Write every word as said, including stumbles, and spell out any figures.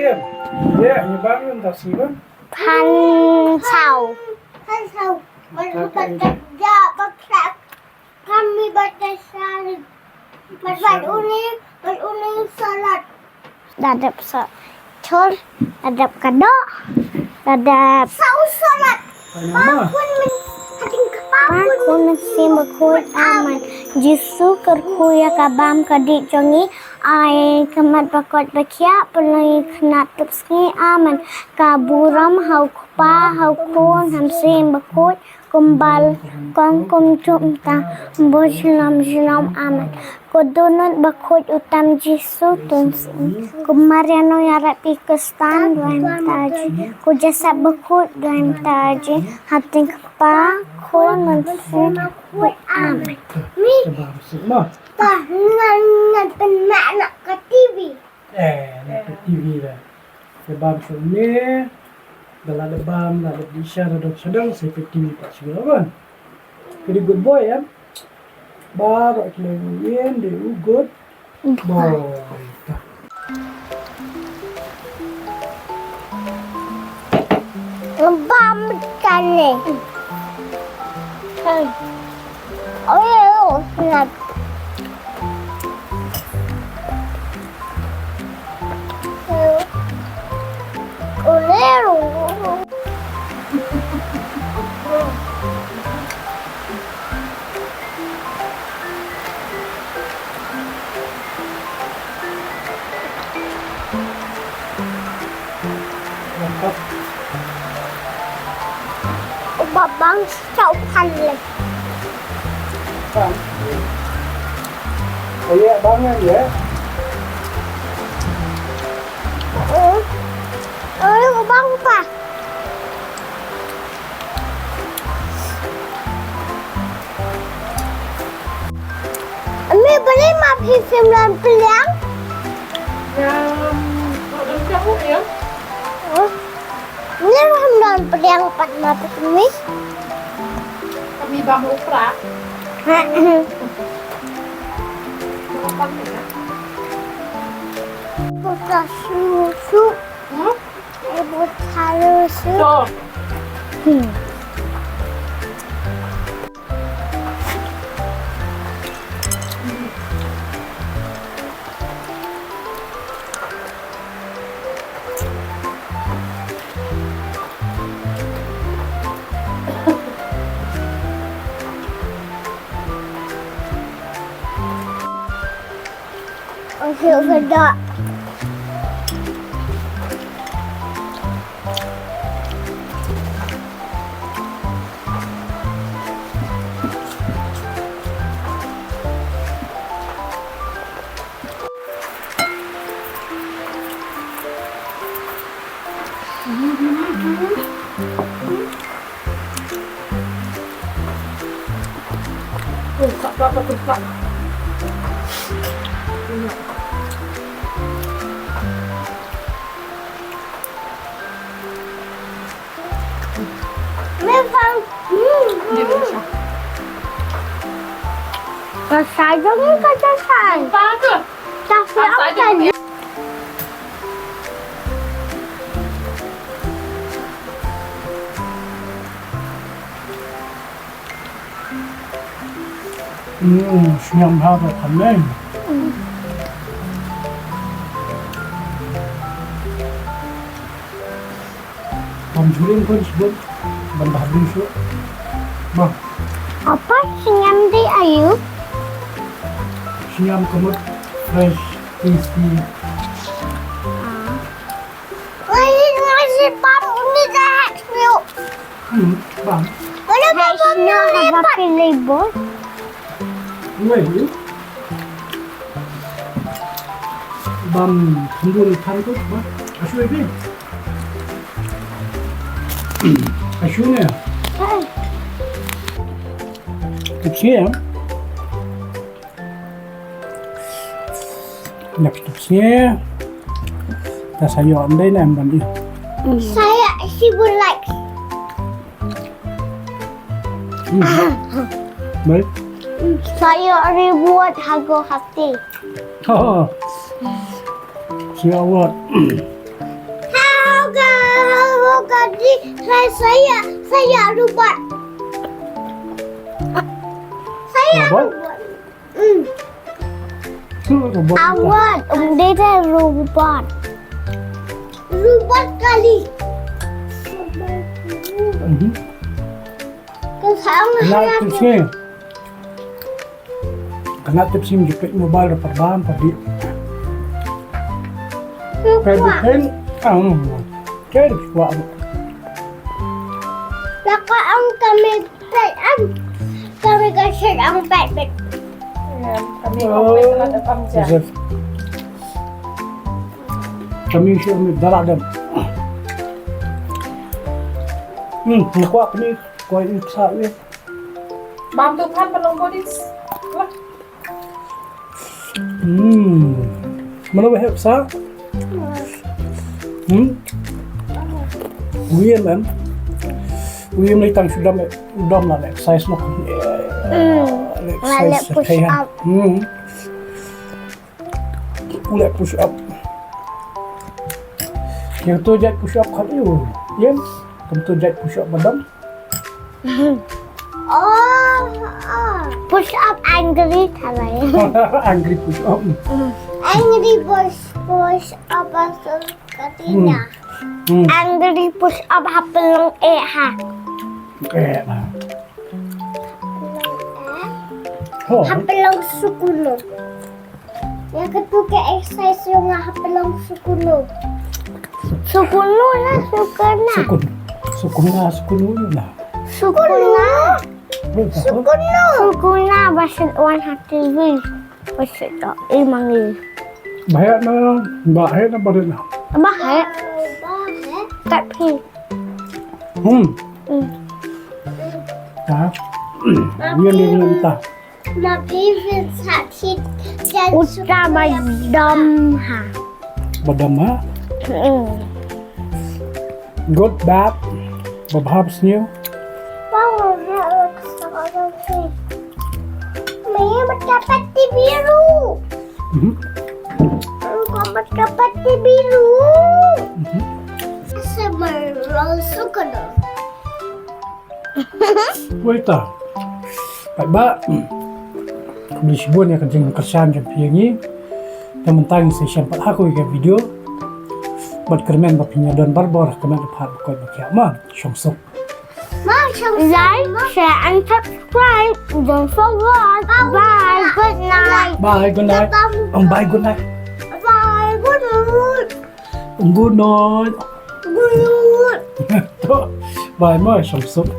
Ye, ngi bam ngi da si bam. Phan saw. Phan saw. Bad uta ka ja bak sa. Kami bata salit. Bad bad uni, bad uni salat. Da dep sa chor, da dep kado, da dep sa u salat. Ba kun min, hating kpa kun min sim bakhuid amen. Jisu kyrkhu ïa ka bam ka dih jong ngi. Ai ka mat ba koit ba khiah, pynlong ïa ka khynnah tup sngi, amen. Ka burom ha u Kpa, ha u Khun, ha u Mynsiem Bakhuid, kumba la long kumjuh mynta, bad junom junom, amen. Ko dohnud bakhuid uta u Jisu Khrist, ko Maria Nongïarap Khristan, duwai mynta ïa ngi. Ko Joseph Bakhuid, duwai mynta ïa ngi. Hating Kpa, Khun, Mynsiem Bakhuid, amen. Mi. Ka bam suk ma. Ta ngan ngan pynmah na ka T V. Eh, na ka T V la. Ka bam suk ne. Da la da bam, la da dih sha, da dong sha dong, sa ka T V pat shu la ban. Ka dei good boy, em? Baroh ki leng ïen, dei u good boy. Bam kane. Hey. Oh, yeah, oh, snap. Ba bang sa u phan le. Bang. Aye, bang aye. Eh. Eh, bang pa. Mei, balei ma phi phim don pliang? Ïa, don ka u ïa. Oh. Balei ma phim don pliang pat ma phi mei? Kami bam u pra. Ha. Bam u pra. Bam u pra su. Hmm? Ibu taruh sih. Tuh. Hmm. Masuk sedap. Ka sa jong ngi ka sa. Ka sa jong ngi. Hmm, sngewbha ba than ne. Bam juring kon sibuk, ban bha bri suk. Bah. Apa sngewbha ayu? Sngewbha kamut fresh, tasty. Ah. Wai, wai, si bam uni dah sngewbha. Hmm, bam. Mana bam uni haba pat pilih bol? Wai, bam khyndu ni than tu, bam. Asu ni. Asu ni. Kecil ya. Next up sini. Ta sa ïoh ndai na em ban ïoh. Saya sibuk like. Hmm. Baik. Saya reward hago hati. Oh. Saya award. Saya, saya, saya robot. Saya robot? Robot. Hmm. Hmm, robot. Awat, um, dia dah robot. Robot kali. Mhm. Kan saya nak tu sini. Kane tip sim jepit mobile da parbam padi. Kai bikin, ah, kai da kwah. Laka ang kami pet am. Kami ka shet ang pet pet. Kami ka pet na da kam ja. Kami shu mi dara dem. Hmm, kwah kami kwah iksa weh. Bam tu kan penunggu dis. Hmm. Mana wahep sa? Hmm. Uyen kan? Uyen lai tang sudah me, udah lah exercise no. Hmm. Exercise push up. Hmm. Uleh push up. Yang tu jait push up kan you. Yen, tentu jait push up badan. Oh, oh. Push up angry thalai. Angry push up. Angry push, push up asal katina. Hmm. Angry push up hapelong eh ha. Eh ha. Oh. Hapelong sukuno. Ya ketu ke exercise yo nga hapelong sukuno. Sukuno na sukuna. Sukun. Sukuna, sukuno na. Sukuna. Sukuna. Sukuna basit wan hati wi. Basit to imangi. Bahaya na, bahaya na barit na. Bahaya. Tapi. Hmm. Hmm. Ha? Ini yang dia minta. Uta badam ha. Badam ha? Mm. Good, bad. Babha bsniew. Maya bat ka pati biru. Mhm. Ko bat ka pati biru. Mhm. Sama rol suka dong. Wei ta. Bye bye. Khublei shibun ïa ka jingkyrshan jong phi ïa ngi. Te mynta ngin sa ïashem pat ha kawei ka video. Bad kyrmen ba phin ïa don barabor ha ka met ka phad ba koit ba khiah ma. Shong suk. Ma, shong suk. Like, share and subscribe. Don't forget. Bye. Good night. Bye, good night. Bye, good night. Bye, good night. Good night. Good night. To, bye ma, shong suk.